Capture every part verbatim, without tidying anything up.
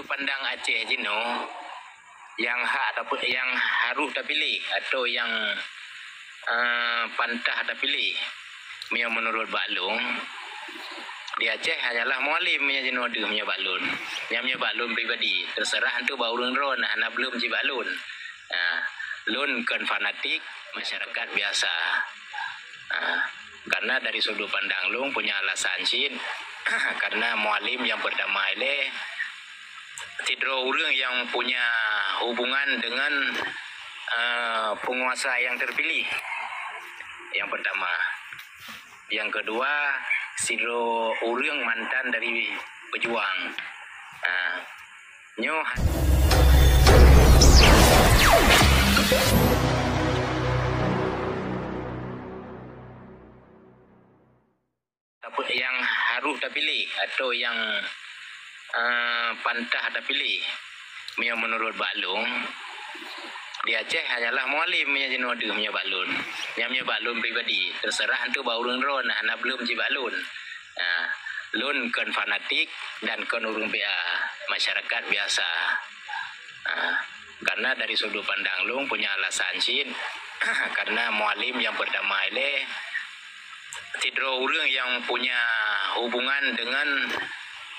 Pandang Aceh jinoe nyang hak tapi-, nyang harôh tapiléh atau nyang, eh, pantah tapiléh, meunyoe meunurot bak lôn, di Aceh hanyalah Mualem nyang jinoe deuh meunyoe bak lôn. Nyang meunyoe bak lôn pribadi, teuseurah antu bak ureuëng droe na hana blom cit bak lôn. Ha, lôn kon fanatik, masyarakat biasa. Ha, karena dari sudut pandang lôn punya alasan cit, karena Mualem nyang pertama ilée sidroe ureuëng nyang punya hubungan dengan, eh, penguasa nyang terpilih. Yang pertama. Yang kedua, sidroe ureuëng mantan dari pejuang. Ha, nyoe ha- tapi nyang harôh tapiléh atau nyang, eh, pantah tapiléh, meunyoe meunurot bak lôn, di Aceh hanyalah Mualem nyang jinoe deuh meunyoe bak lôn. Nyang meunyoe bak lôn pribadi, teuseurah antu bak ureuëng droe na hana blom cit bak lôn. Ha, lôn kon fanatik dan kon ureuëng biasa, masyarakat biasa. Ha, karena dari sudut pandang lôn punya alasan cit, karena Mualem nyang pertama ilée sidroe ureuëng nyang punya hubungan dengan,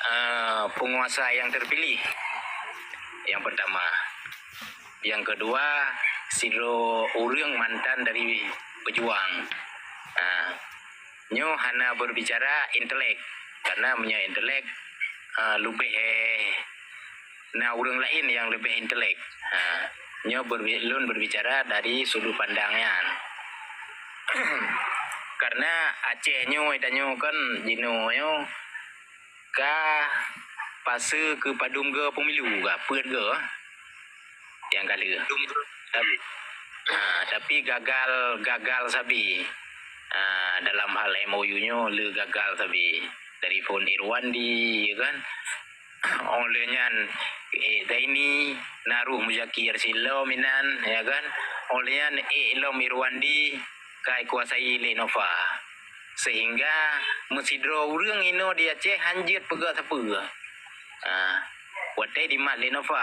eh, penguasa nyang terpilih. Yang pertama. Yang kedua, sidroe ureuëng mantan dari pejuang. Ha, nyoe hana berbicara intelek. Karena meunyoe intelek, eh, leubeh, eh, na ureuëng laén nyang leubeh intelek. Ha, nyoe berbi-, lôn berbicara dari sudut pandang nyan. Karena Aceh nyoe, tanyoe kan jinoe nyoe ka paseue keu padum goe pemilu ka, peuet goe nyang ka lheueh. Tapi, ha, tapi gagal, gagal sabe. Ha, dalam hal M O U nyoe le gagal sabe. Dari phon Irwandi, ya kan? Óh lheueh nyan, eh, Zaini, na rôh Muzakir Syedlo meunan, ya kan? Óh lheueh nyan, eh, lom Irwandi ka ikuasai lé Nova. Sehingga meusidroe ureuëng inoe di Aceh hanjeuet peugah sapeue. Ha, watée dimat lé Nova,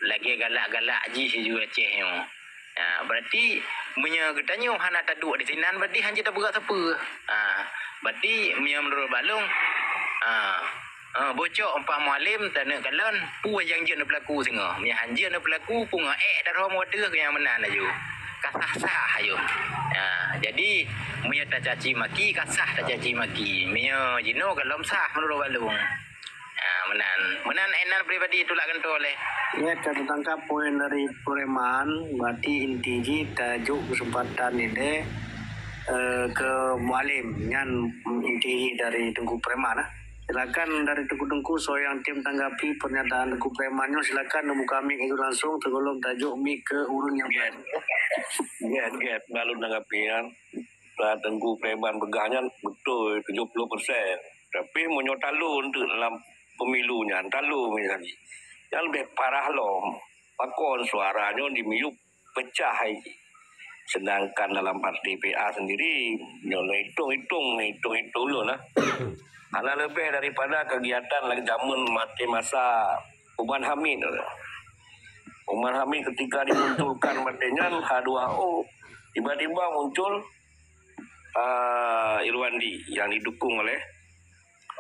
lagée galak-galak jih sijuek Aceh nyoe. Ha, berarti meunyoe geutanyoe hana taduek disinan, berarti hanjeuet tapeugah sapeue. Ha, berarti meunyoe meunurot bak lôn, ha, ha, bocok umpama Mualem taneuk kalon, peue nyang jeuet neupeulaku singoh. Meunyoe hanjeuet neupeulaku, peue ngon ék taroh watée keu nyang meunan laju. Ka sah-sah ayeuem. Ha, jadi, meunyoe tacaci maki, ka sah tacaci maki. Meunyoe jinoe ka lom sah meunurot bak lôn. Ha, meunan. Meunan, eh, nan pribadi tulak gantoe lé. Ya, ka tatangkap poin dari Preman, berarti inti jih tajok keuseumpatan ilée, eh, keu Mualem. Nyan inti jih dari Teungku Preman, ah. Silakan dari Teungku-teungku, soe nyang tem tanggapi pernyataan Teungku Preman nyoe, silakan neubuka mic itu langsung, sigohlom tajok mic keu ureuëng nyang laén. Gét, gét, baru tanggapi nyan. Teungku Preman peugah nyan beutôi tujoh ploh persen. Tapi meunyoe talô eunteuk dalam pemilu nyan, talô misalnya, nyan leubeh parah lom. Pakon suara nyoe dimiyueb pecah hai jih. Sedangkan dalam partai P A sendiri, nyoe hitung-hitung, hitung-hitung dulu lah. Hana leubeh daripada kegiatan lagi zaman maté masa Uman Hamid. Uman Hamid ketika dimunculkan maté nyan, H dua O, tiba-tiba muncul, ah, Irwandi yang didukung oleh,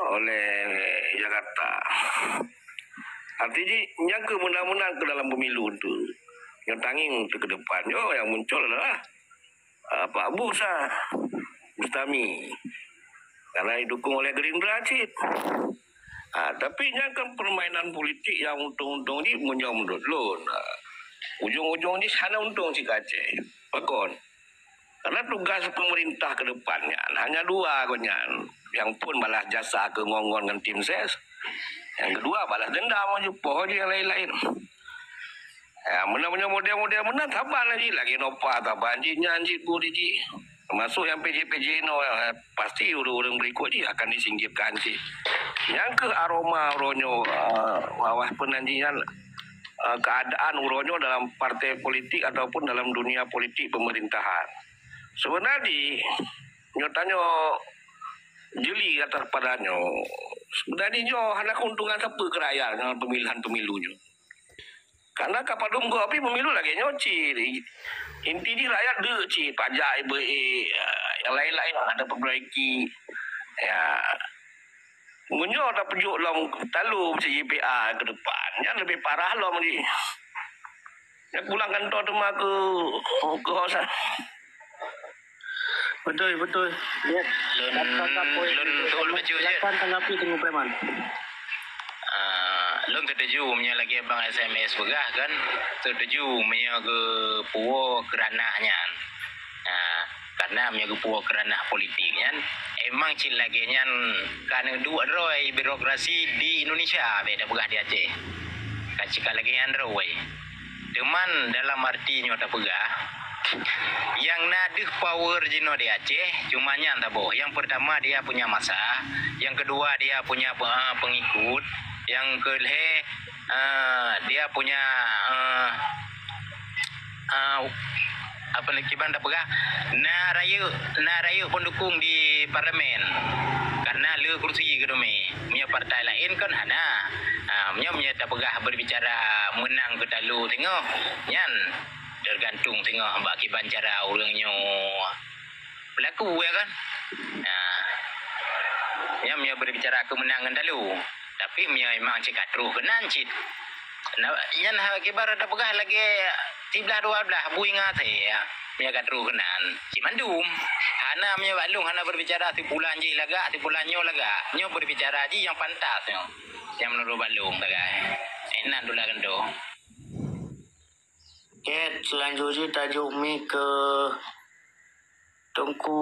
oleh Jakarta. Artinya, nyang keu menang-menang ke dalam pemilu tu, yang tanging tu ke depan, nyoe yang muncul adalah, ah, Pak Busa Bustami. Karena didukung oleh Gerindra cit. Ah, tapi nyan kan permainan politik yang untung-untung jih meunyoe menurut lôn. Ah, ujung-ujung jih hana untung cit keu Aceh. Pakon? Karena tugas pemerintah ke depan nyan hanya dua kon nyan. Yang pun balas jasa keu ngon-ngon ngon tim ses. Yang kedua balas dendam aju poh jih yang lain-lain. Ya, meunan, meunan model-model meunan saban lagi, lagi Nova saban jih nyan jih bu di jih. Termasuk yang P J P J inoe, eh, pasti ureuëng-ureuëng berikut jih akan disingkirkan cit. Nyang keu aroma uroe nyoe, eh, wawah peunan jih nyan, eh, keadaan uroe nyoe dalam partai politik ataupun dalam dunia politik pemerintahan. Sebenarnya, nyoe tanyoe jeli atas pada nyoe, Sebenarnya nyoe hana keuntungan sapeue keu rakyat ngon pemilihan pemilu nyoe. Karena ka padum gob pih pemilu lagèe nyoe cit. Inti jih rakyat deuk cit, pajak ibeue, eh, yang lain-lain ada perbaiki. Ya. Meunyoe tapeujok lom talu C J P A ke depan, nyan lebih parah lom jih. Nyan pulang kantor teuma keu, keu hosan. Betul, betul. Ya. Lôn, lôn tu'ul baju je. Silakan tanggapi Teungku Preman. Ah, lôn setuju meunyoe lagèe bang S M S peugah kan, setuju meunyoe geupuwoe keu ranah nyan. Ah, karena meunyoe geupuwoe keu ranah politik nyan, emang cit lagèe nyan ka neuduek droe birokrasi di Indonesia, bèk tapeugah di Aceh. Ka cit ka lagèe nyan droe. Teuma dalam arti nyoe tapeugah, nyang na deuh power jinoe di Aceh, cuma nyan saboh. Yang pertama dia punya massa, yang kedua dia punya pe-, eh, pengikut, yang kelhèe, eh, dia punya, eh, eh, apa lagi kiban tapeugah, na rayeuk, na rayeuk pendukung di parlemen. Karena le kursi keudumi. Meunyoe partai laén kan hana. Ha, meunyoe, meunyoe tapeugah berbicara menang keu talu singoh, nyan tergantung singoh bak kiban cara ureueng nyoe berlaku, ya kan? Ha. Nyan meunyoe berbicara keu menang ngon talu. Tapi meunyoe memang cit ka troh keunan cit. Na, nyan ha, kiban tapeugah lagèe siblah dua blah bui ngon asèe, ya. Meunyoe ka troh keunan, cit mandum. Hana meunyoe bak lôn hana berbicara si pulan jih lagak, si pulan nyoe lagak. Nyoe berbicara jih nyang pantas nyoe. Nyang menurut bak lôn sagai. Inan dula geundo. Oke, selanjutnya tajuk mic ke Teungku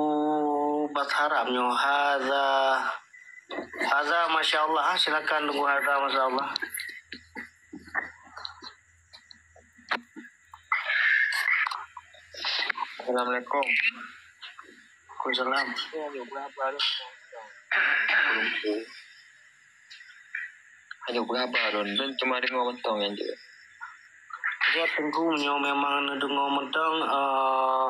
Bas Haram nyoe. Haza, Haza, Masya Allah. Ha, silakan Teungku Haza, Masya Allah. Assalamualaikum. Waalaikumsalam. Hanya berapa lôn? Lôn cuma deungoe mantong nyan jeuet. Ya, Teungku, meunyoe memang neudeungoe mantong, eh,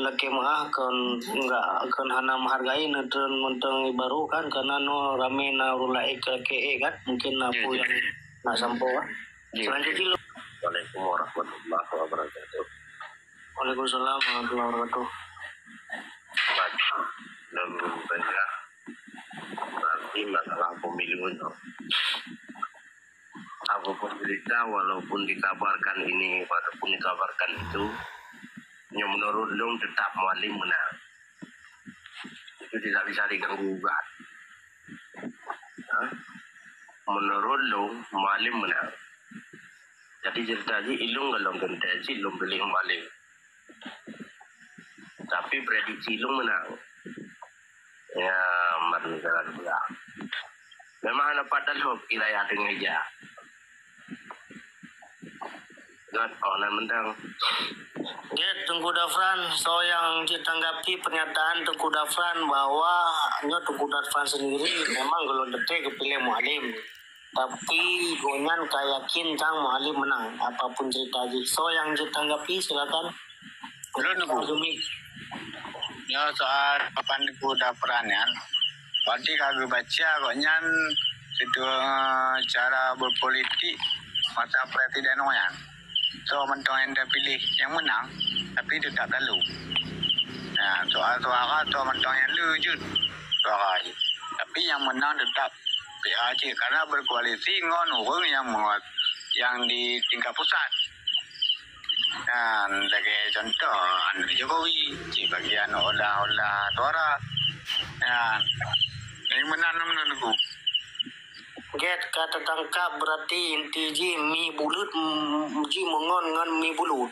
lakèe meu'ah kon enggak, kon hana meuhargai neutreun mantong ibaroe kan, karena nyoe ramè na ureueng laén keu lakèe kan, mungkin na peue nyang nak sampoe kan. Selanjutnya, Waalaikumsalam warahmatullahi wabarakatuh. Waalaikumsalam warahmatullahi wabarakatuh. Baik, lôn peugah berarti masalah pemilu nyoe. Apapun berita, walaupun dikabarkan ini, walaupun dikabarkan itu, nyoe menurut lôn tetap Mualem menang. Itu tidak bisa diganggu gugat. Ha? Menurut lôn, Mualem menang. Jadi cerita jih ilôn golom geuntèe cit lôn piléh Mualem. Tapi prediksi lôn menang. Ya, man jalan pulang. Memang hana pat dalhop wilayah teungoh ija. Gèt, oh, nan mantong. Gèt, Teungku Dafran, soe nyang jitanggapi pernyataan Teungku Dafran bahwa nyoe Teungku Dafran sendiri memang golom teuntèe geupiléh Mualem. Tapi gobnyan ka yakin cang Mualem menang, apapun cerita jih. Soe nyang jitanggapi, silakan. Lôn nunggu. Demi. Nyoe soal papan Teungku Dafran nyan, berarti ka geubaca gobnyan situ, eh, cara berpolitik masa presiden nyan. Soe mantong nyang tapiléh nyang menang, tapi teutap talu. Nah, soal suara soe mantong nyang le jeuet suara jih. Tapi nyang menang teutap P A C, karena berkoalisi ngon ureueng nyang menguat-, nyang di tingkat pusat. Nah, lagèe contoh, aneuk Jokowi, cit bagian olah-olah suara. Nah, nyang menang, menang Teungku. Gèt, ka tatangkap berarti inti jih mi buleut, mm, jih meungon ngon mi buleut.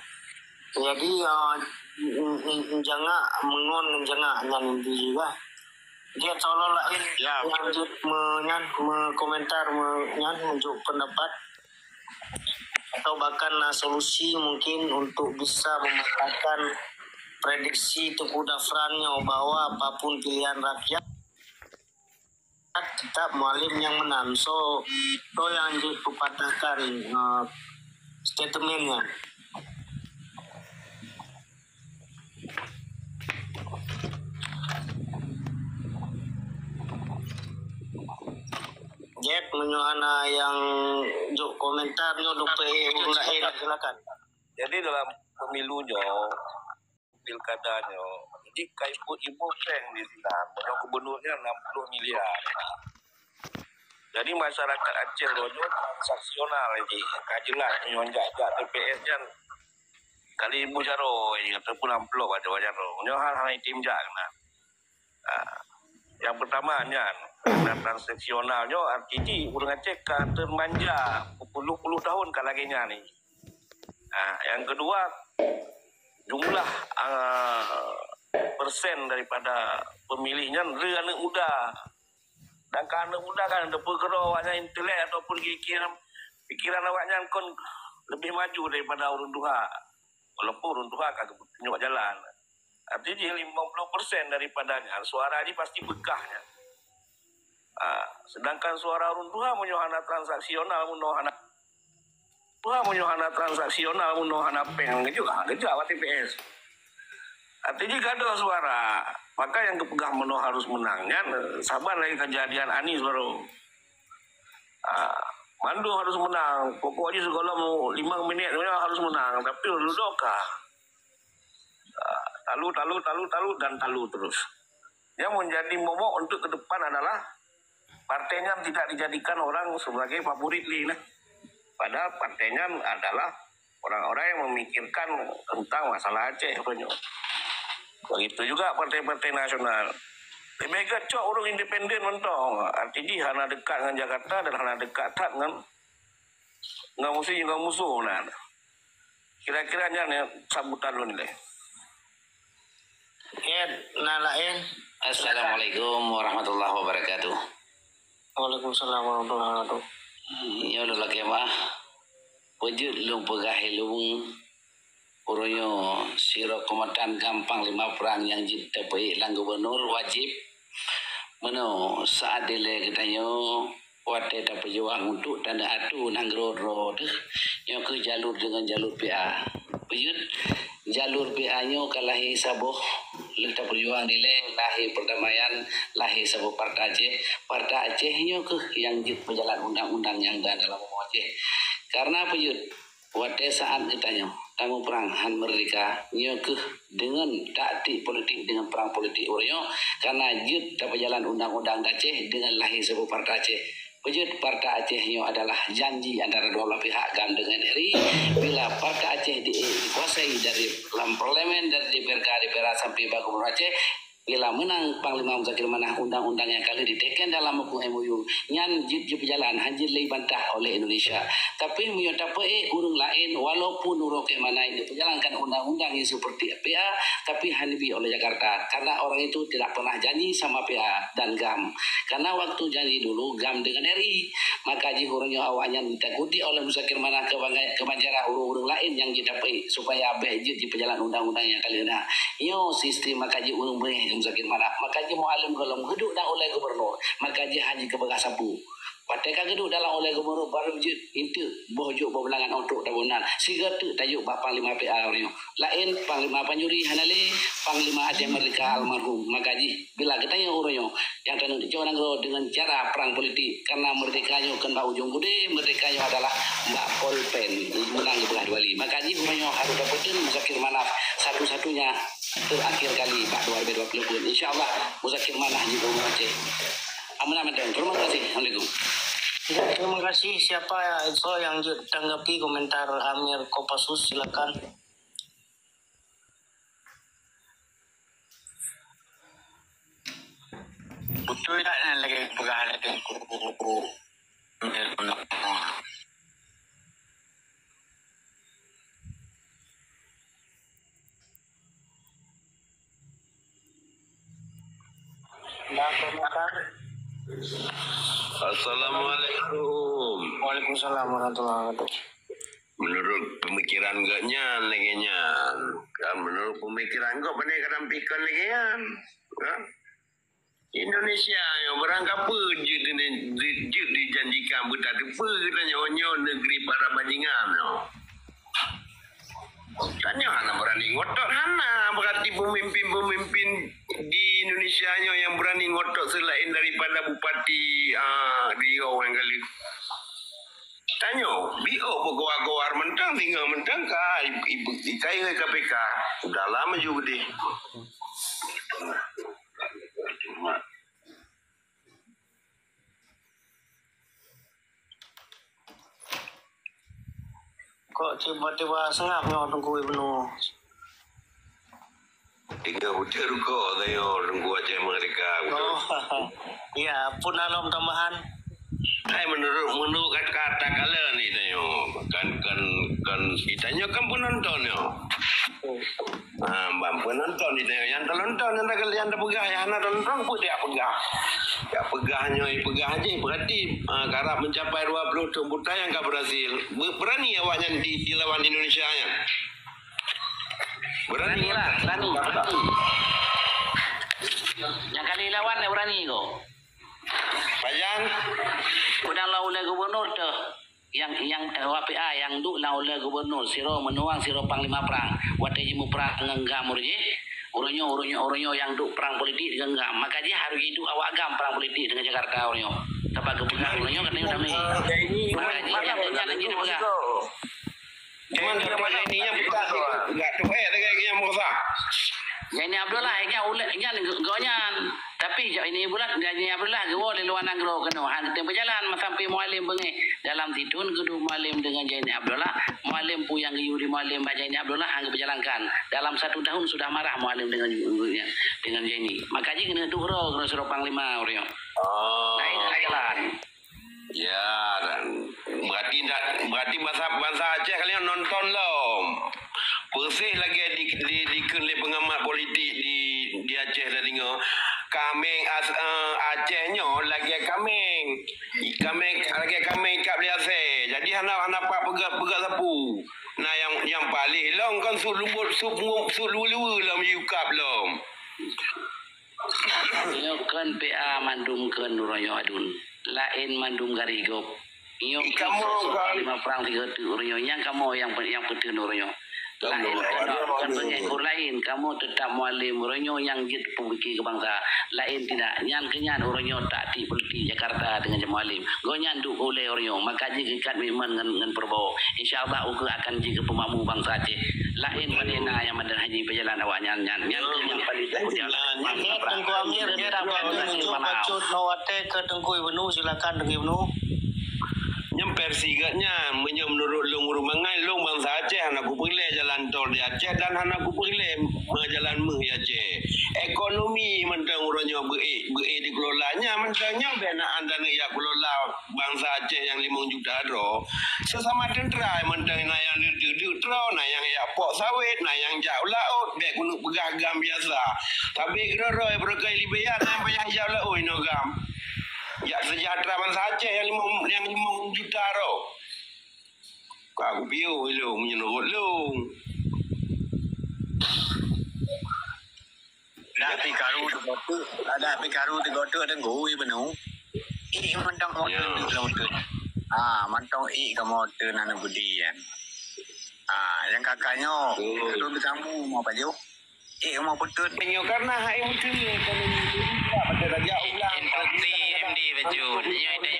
Jadi, ah, mm, mm, mm, jangak, meungon ngon jangak nyan inti jih lah. Gèt, soe laén nyang jeuet me-, nyan, meukomentar me-, nyan, meujok pendapat atau bahkan na solusi mungkin untuk bisa mematahkan prediksi Teungku Dafran nyoe bahwa apapun pilihan rakyat, tetap Mualem nyang menang. So, soe nyang jeuet peupatahkan, uh, statement nyan. Gap meunyoe hana nyang jok komentar nyoe, Doktor A, ureueng laén, silakan. Jadi dalam pemilu nyoe, pilkada nyoe, jadi ka ipeuet ibu peng di sinan. Meunyoe gubernur nyan enam puluh miliar. Jadi masyarakat Aceh nyoe transaksional lagi. Ka jelas nyoe jak-jak T P S nyan kali ibu jaroe ataupun amplop ada jaroe. Nyoe hal-hal item jak kena. Ah, yang pertama nyan, dan transaksional nyoe arti jih ureueng Aceh ka termanja puluh-puluh tahun ka lagèe nyan ni. Ah, yang kedua, jumlah, ah, persen daripada pemilih nyan le aneuk muda. Dan ka aneuk muda kan, teupeue keudroe awaknyan intelek ataupun pikiran, pikiran awaknyan kon lebih maju daripada ureueng tuha. Walaupun ureueng tuha ka geupeununjuk jalan. Arti jih lima puluh persen daripada nyan, suara jih pasti beukah nyan. Ah, sedangkan suara ureueng tuha meunyoe hana transaksional, meunyoe hana, tuha meunyoe hana transaksional, meunyoe hana peng, geujak, geujak bak T P S. Arti jih gadôh suara. Maka nyang geupeugah meunyoe harus menang nyan, saban lagèe kejadian Anies baru. Ah, mandum harus menang. Pokok jih sigohlom limong minit nyoe harus menang, tapi ludoka. Ah, talu, talu, talu, talu, dan talu terus. Yang menjadi momok untuk ke depan adalah partai nyan tidak dijadikan orang sebagai favorit lé nah. Padahal partai nyan adalah orang-orang yang memikirkan tentang masalah Aceh apa nyoe. Begitu juga partai-partai nasional. Leubeh gét cok ureueng independen mantong. Arti jih hana dekat ngon Jakarta dan hana dekat that ngon, ngon musuh, ngon musuh nah. Kira-kira nyan ya sambutan lôn lé. Oke, na laén. Assalamualaikum warahmatullahi wabarakatuh. Waalaikumsalam warahmatullahi wabarakatuh. Nyoe lôn lakèe meu'ah. Peue jeuet lôn peugah ilôn, uroe nyoe sidroe keumandan GAM panglima prang nyang jeuet tapeuék lam gubernur wajéb. Meunoe saát dilèe geutanyoe watèe tapeujuang untuk taneuk atu nanggroe droe teuh, nyoe kheueh jalur deungon jalur P A. Peue jeuet, jalur P A nyoe ka lahé saboh lheueh tapeujuang dilèe, lahé perdamaian, lahé saboh Partai Aceh. Partai Aceh nyoe kheueh nyang jeuet peujalan undang-undang nyang na dalam rumoh Aceh. Karena peue jeuet, watèe saát geutanyoe tamuprang han meurdeka, nyoe kheueh deungon taktik politik, deungon prang politik uroe nyoe, karena jeuet tapeujalan undang-undang di Aceh deungon lahé saboh Partai Aceh. Peue jeuet, Partai Aceh nyoe adalah janji antara dua belah pihak, GAM deungon R I. Bila Partai Aceh di, dikuasai dari lam parlemen, dari D P R K, D P R A sampai bak Gubernur Aceh, bila meunang Panglima Muzakir Manaf, undang-undang nyang ka lheueh diteken dalam buku M O U nyan jeuet jipeujalan, han jeuet lé jibantah oleh Indonesia. Tapi meunyoe tapeuék ureueng laén, walaupun uroe keuh manai jipeujalankan undang-undang nyang seperti P A, tapi han neubi oleh Jakarta, karena orang itu tidak pernah janji sama P A dan GAM. Karena waktu janji dulu GAM dengan R I, maka jih uroe nyoe awaknyan ditakuti oleh Muzakir Manaf keu bangai-, keu banjara ureueng-ureueng laén nyang jitapeuék supaya bèk jeuet jipeujalan undang-undang nyang ka lheueh na. Nyoe sistem maka jih ureueng beungéh keu Muzakir Manaf. Maka jih Mualem gohlom geuduek dan ulèe gubernur. Maka jih han jikeubeugaih sapeue. Watèe ka geuduek dalam ulèe gubernur baru jeuet inteuk boh jok boh beulangan untuk tabôh nan. Sigoe teuk tajok bak Panglima P A uroe nyoe. Laén Panglima Panjuri hana lé, Panglima Aceh Merdeka almarhum. Maka jih bila geutanyoe uroe nyoe nyang taneuk cok nanggroe deungon cara prang politik, karena merdeka nyoe kon bak ujong budé, merdeka nyoe adalah bak polpen, meunang geupeugah dua kali. Maka jih uroe nyoe harôh tapeuteun Muzakir Manaf satu-satunya terakhir kali bak dua ribu dua puluh pun. Insya Allah Muzakir Manaf jih keu ureueng Aceh. Amanah mantong. Terima kasih. Assalamualaikum. Ya, terima kasih. Siapa ya, so yang ju-, tanggapi komentar Amir Kopassus, silakan. Betul tak nak lagi peugah lagi ku, ku, ku, ku. Ada komentar? Assalamualaikum. Waalaikumsalam warahmatullahi wabarakatuh. Menurut pemikiran gobnyan lagèe nyan. Kan menurut pemikiran gobnyan kadang pikon lagèe nyan. Kan? Indonesia nyoe barang kapeue jeuet di, di, jeuet dijanjikan beutateupeue geutanyoe nyoe negeri para bajingan nyoe. Tanyoe hana berani ngotot, hana berarti pemimpin-pemimpin di Indonesia nyoe nyang beurani ngotot seulaén daripada bupati, ah, Riau nyang ka lheueh. Tanyoe, B O peugoar-goar mantong, singoh mantong ka i-, i-, i-, kayée K P K. Dalam laju geudeh. Kok tiba-tiba seungap nyoe Teungku Ibnu? Tinggal beutôi rukok tanyoe Teungku Aceh Merdeka. Oh, iya, pun alom tambahan. Hai, menurut, menurut kata, kata kala ni tanyoe, kan, kan, kan, tanyoe kan penonton nyoe. Ha, ban penonton di tanyoe. Nyang teunonton, nyang ta-, nyang tapeugah, nyang hana teunonton, peue dia peugah? Dia peugah nyoe, peugah aja, berarti, ha, karab mencapai dua puluh thon buta nyang ka berhasil. Be-, berani awaknyan di, dilawan Indonesia nyan. Berani. Berani lah, berani, berani. Nyang kali lawan, berani ko. Pajan? Udang lam ulée gubernur teuh. Nyang, nyang, eh, W P A nyang duek lam ulée gubernur, sidroe meunuang, sidroe panglima prang. Watée jimuprang ngon GAM uroe jih, uroe nyoe, uroe nyoe, uroe nyoe nyang duek prang politik deungon GAM. Maka jih harôh jiduek awak GAM prang politik deungon Jakarta uroe nyoe. Sabab geupeugah uroe nyoe katanya damé. Maka jih nyang, nyang, nyang jipeugah. Cuman Dokto Zaini nyan buta, gak tuék lagèe nyang meurasa. Zaini Abdullah, nyan ulèe, nyan geuh nyan. Tapi Zaini Abdullah, Zaini Abdullah geuwoe lé luwa nanggroe keunoe. Han teupeue jalan, sampai Mualem beungéh. Dalam situ geuduek Mualem deungon Zaini Abdullah. Mualem peue nyang geuyue di Mualem bak Zaini Abdullah, han geupeujalankan. Dalam satu tahun sudah marah Mualem deungon, deungon Zaini. Maka jih keuneuk duek droe, keuneuk sidroe panglima uroe nyoe. Oh. Laén hana jalan. Ya, dan berarti ndak, berarti bansa, bansa Aceh kalian nonton lom. Persis lagèe di, di, dikheun lé pengamat politik di, di Aceh tadi nyoe. Kaméng as-, eh, Aceh nyoe lagèe kaméng. Kaméng, lagèe kaméng ikab lé asèe. Jadi hana, hana pat peugöt, peugöt sapeue. Nah, nyang, nyang paléh lom kon sut lumbot, sut, sut luweue-luweue lom yue kab lom. Nyoe kheun P A mandum kheun uroe nyoe aduen. Laén mandum garéh gob. Nyoe kamoe sosok kan panglima prang sigoe teuk uroe nyoe. Nyang kamoe nyang pe-, nyang peuteun uroe nyoe. Laén kheun, kon beungéh uroe laén. Kamoe teutap Mualem uroe nyoe nyang jeuet peumiki keu bansa. Laén tidak. Nyan keuh nyan uroe nyoe taktik politik Jakarta deungon Mualem. Gobnyan duek ulèe uroe nyoe. Maka jih geuikat komitmen ngon, ngon Prabowo. Insya Allah ukeue akan jeuet keu peumakmu bansa Aceh. Laén pane na nyang mandum haji peujalan awaknyan nyan. Nyan keuh nyang paléng Teungku Amir, dia dah baca tunjuk bacut no watèe keu Teungku Ibnu, silakan Teungku Ibnu. Nyan versi geuh nyan, meunyoe meunurot lôn ureueng mangat, lôn bansa Aceh hana kupeureulèe jalan tol di Aceh dan hana kupeureulèe meujalan méuh di Aceh. Ekonomi mantong uroe nyoe beuék, beuék dikelola. Nyan mantong nyoe bèk na anda neuk jak kelola bansa Aceh nyang limong juta droe. Sesama tentara mantong na nyang deudeuk-deuk droe, na nyang jak pok sawét, na nyang jak u laôt, bèk keuneuk peugah GAM biasa. Tapi keudroe-droe beureukai Libya na nyang payah jak u laôt inoe GAM. Jak sejahtera bansa Aceh nyang limong, nyang limong juta droe. Ka kupiôh ilôn meunyoe nurot lôn. Dak pikaru digotok, dak pikaru digotok ada gui benu. Ih mantong motor lôn tu. Ah, mantong ih ke motor nanu budi kan. Ah, yang kakaknya itu di kamu mau baju. Ih mau betul. Nyoe karena hai betul ni ekonomi tu pada raja ulang. Instruksi M D baju. Nyoe